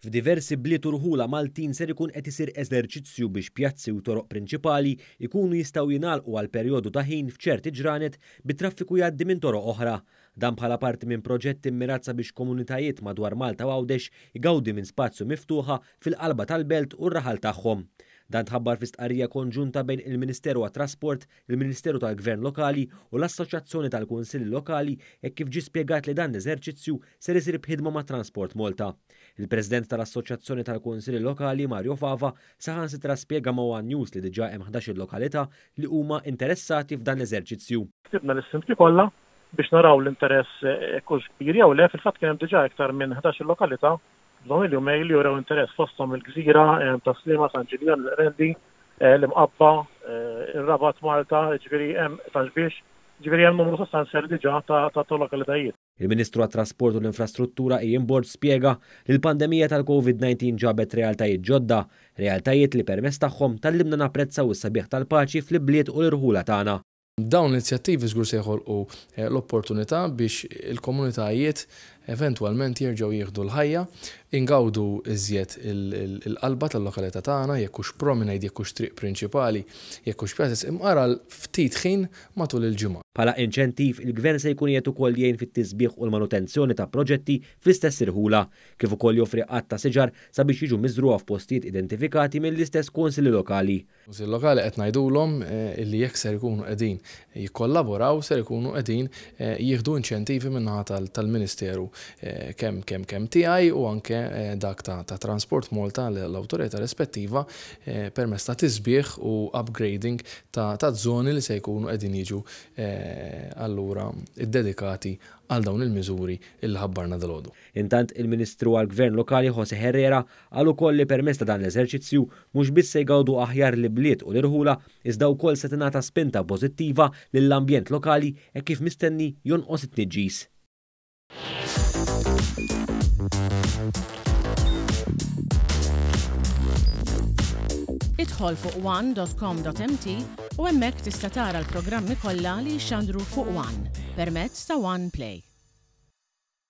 F'diversi bliet u rħula Maltin ser ikun qed isir eżerċizzju biex pjazzi u toroq prinċipali jkunu jistgħu jingħalqu għal perjodu ta' ħin f'ċerti ġranet bit-traffiku jgħaddi minn toroq oħra. Dan bħala parti minn proġett immirat sabiex komunitajiet madwar Malta u Għawdex igawdi minn spazju miftuħa fil-qalba tal-belt u r-raħal tagħhom. Dan tħabbar fi stqarrija konġunta bejn il-Ministeru għat-Trasport, il-Ministeru tal-Gvern Lokali u l-Assoċjazzjoni tal-Kunsilli Lokali hekk kif ġie spjegat li dan l-eżerċizzju ser isir b'ħidma ma' Transport Malta. Il-President tal-Assoċjazzjoni tal-Kunsilli Lokali, Mario Fava, saħansitra spjega ma' one News li diġà hemm ħdax-il lokalità li huma interessati f'dan l-eżerċizzju. Ktibna lis-sindki kollha biex naraw l-interess hekk hux kbir jew le. Fil-fatt kien hemm diġà iktar minn ħdax-il lokalità f'dawn il-jumejn li urew interess fosthom il-Gżira, Tas-Sliema, San Ġiljan, il-Qrendi, l-Imqabba, ir-Rabat Malta, jiġifieri hemm Ta' Xbiex, jiġifieri hemm numru sostanzjali diġà ta' lokalitajiet. Il-Ministru għat-Trasport u l-Infrastruttura Ian Borg spjega li l-pandemija tal-Covid 19 ġabet realtajiet ġodda, realtajiet li permezz tagħhom tgħallimna napprezzaw is-sabiħ tal-paċi fl-ibliet u l-irħula tagħna. Dawn l-inizjattivi żgur se joħolqu l-opportunità biex il-komunitajiet eventwalment jerġgħu jieħdu l-ħajja, ingawdu iżjed il-qalba tal-lokalità tagħna, jekk hux promenade, jekk hux triq prinċipali, jekk hux pjazez, imqar għal ftit ħin matul il-ġimgħa. Bħala inċentiv, il-Gvern se jkun qiegħed ukoll jgħin fit-tisbiħ u l-manutenzjoni ta' proġetti fl-istess irħula, kif ukoll joffri għadd ta' siġar sabiex jiġu miżrugħa f'postijiet identifikati mill-istess Kunsilli Lokali. Kunsill Lokali qed ngħidulhom illi jekk ser ikunu qegħdin jikkollaboraw ser ikunu qegħdin jieħdu inċentivi min-naħa tal-Ministeru kemm kemm kemm tiegħi u anke dak ta' Transport Malta l-awtorità rispettiva permezz ta' tisbiħ u upgrading ta' żoni li se jkunu qegħdin jiġu allura ddedikati għal dawn il-miżuri illi ħabbarna dalgħodu. Intant, il-Ministru għall-Gvern Lokali José Herrera qal ukoll li permezz ta' dan l-eżerċizzju mhux biss se jgawdu aħjar l-ibliet u l-irħula iżda wkoll se tingħata spinta pożittiva lill-ambjent lokali hekk kif mistenni jonqos it-tniġġis. Idħol fuq one.com.mt u hemmhekk tista' tara l-programmi kollha li jixxandru fuq One permezz ta' One Play.